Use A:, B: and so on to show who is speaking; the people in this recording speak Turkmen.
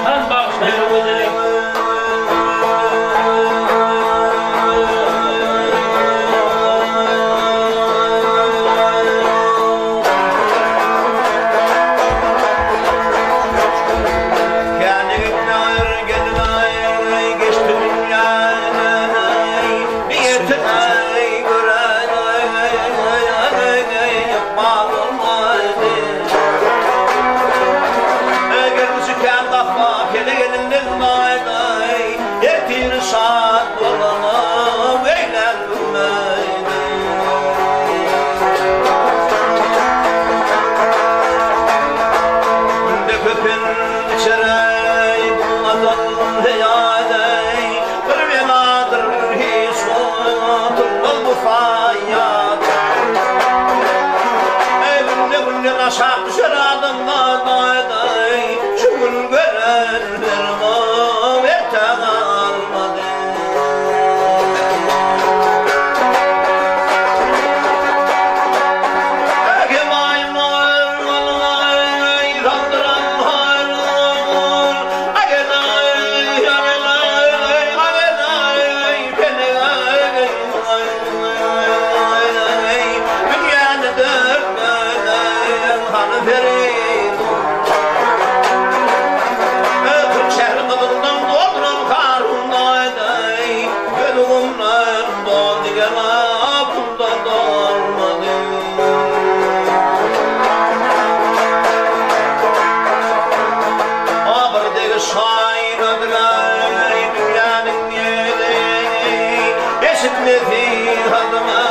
A: Han bagyşlaýar gözeli.
B: Käne gitmär gelin-aý, geçdi dünýäni, Niýetine görä ykbal bolmady. Eger kän gahba pele gelinden baýdaý, Ertir şat bolanam eýlär gülmeýdi. Günde köpen içereý bu azal heýadeý, Bir beladyr hiç gutulmaz bu saýýat. Eý günde günden aşak düşer adamlar baýdaý, Şu gün gören perman erte galmady. Şähri gyzyldan dolduran Karun aýdaý, Gözüňden doldy gela pulda dolmady. A bir degi şaýradylaý dünýäniň ýeli, Eşitmedi halyma.